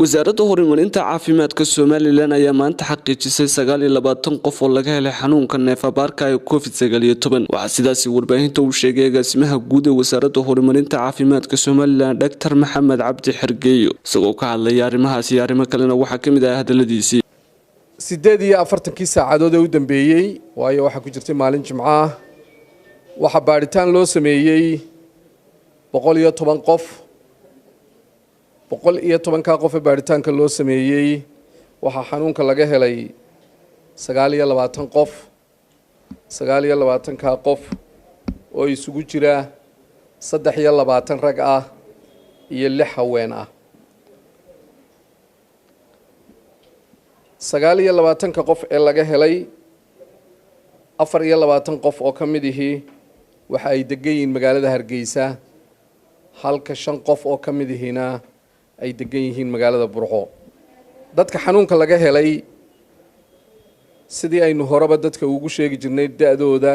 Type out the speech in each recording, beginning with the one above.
Wasaaradda Horumarinta Caafimaadka Somaliland ayaa maanta xaqiijisay 29 qof oo laga helay xanuunka neefabaarka ee COVID-19. Waxaa sidaasi warbaahinta uu sheegay agaasimaha guud ee Wasaaradda Horumarinta Caafimaadka Somaliland, Dhaktar Maxamed Cabdi Xergeeyo. Isagoo ka hadlaya arrimahaas iyo arrimo kalena, waxaa ka mid ah hadaladiisii: 48-kii saacadood ee u dambeeyey, waayo waxaa ku jirtay maalin Jimco ah, waxaa baadhitaan loo sameeyey 110 qof. 110-kaa qof ee baadhitaanka loo sameeyey, waxaa xanuunka laga helay 29 qof. 29-kaa qof oo isugu jira 23 rag ah iyo 6 haween ah. 29-ka qof ee laga helay, 24 qof oo ka mid ihii waxa ay degan yihiin magaalada Hargeysa, halka 5 qof oo ka mid ihiina ay degan yihiin magaalada Burco. Dadka xanuunka laga helay, sidii aynu horeba dadka ugu sheegi jirnay, da-dooda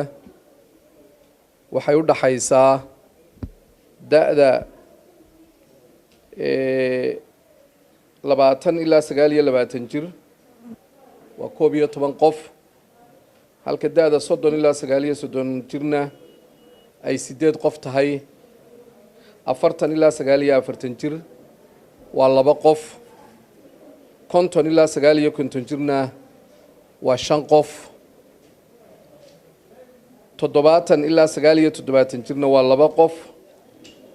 waxay u dhaxaysaa da-da 20 ilaa 29 jir, waa 11 qof, halka da-da 30 ilaa 39 jirna ay 8 qof tahay, 40 ilaa 49 jir waa 2 qof, 50 ilaa 59 jirna waa 5 qof, 70 ilaa 79 jirna waa 2 qof,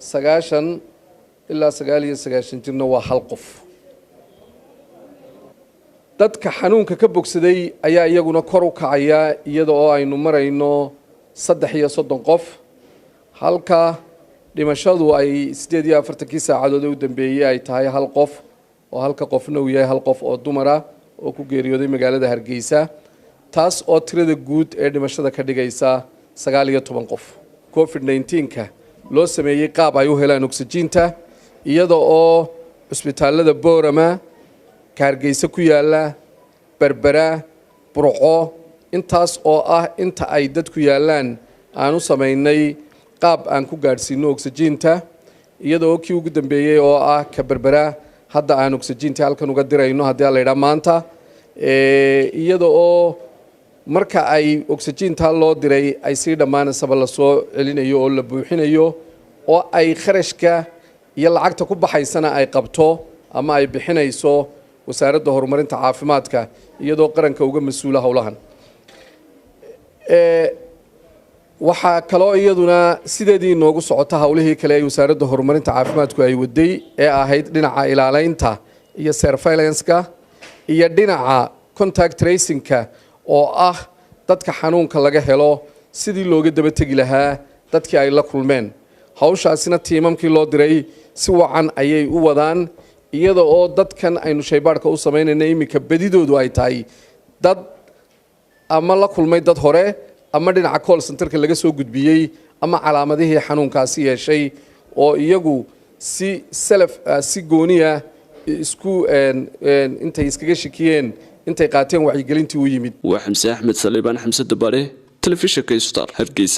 90 ilaa 99 jirna waa 1 qof. Dadka xanuunka ka bogsaday ayaa iyaguna kor u kacaya, iyada oo aynu marayno 33 qof, halka dhimashadu ay 48-kii saacadood ee u dambeeyey ay tahay 1 qof, oo halka qofna uu yahay 1 qof oo dumara oo ku geeriyooday magaalada Hargeysa, taas oo tirada guud ee dhimashada ka dhigaysa 19 qof. COVID-19-ka loo sameeyey qaab ay u helaan oksijiinta, iyada oo cusbitaalada Boorama, ka Hargeysa ku yaala, Berbera, Burco, intaas oo ah inta ay dadku yaallaan, aan u samaynay qaab aan ku gaadhsiino oksijiinta, iyadoo kii ugu dambeeyey oo ah ka Berbera hadda aan oksijiinta halkan uga dirayno, haddii la yidhaha maanta, iyada oo marka ay oksijiinta loo diray ay sii dhammaanaysaba lasoo celinayo oo la buuxinayo, oo ay kharashka iyo lacagta ku baxaysana ay qabto ama ay bixinayso Wasaaradda Horumarinta Caafimaadka, iyadoo qaranka uga mas-uula howlahan. Waxaa kaloo iyaduna sideedii inoogu socota howlihii kale ay Wasaaradda Horumarinta Caafimaadku ay waday ee ahayd dhinaca ilaaleynta iyo surveillance-ka iyo dhinaca contact tracing-ka, oo ah dadka xanuunka laga helo sidii looga daba tegi lahaa dadkii ay la kulmeen. Hawshaasina tiimamkii loo diray si wacan ayay u wadaan, iyada oo dadkan aynu shaybaadhka u samaynayna iminka bedidoodu ay tahay dad ama la kulmay dad hore, ama dhinaca call centerka laga soo gudbiyey, ama calaamadihii xanuunkaasi yeeshay, oo iyagu si self, si gooniya isku intay iskaga shikiyeen, intay qaateen wacyigelintii u yimid. Waa Xamse Axmed Saliibaan, Xamse Dabare, Telefishinka Star, Hargeysa.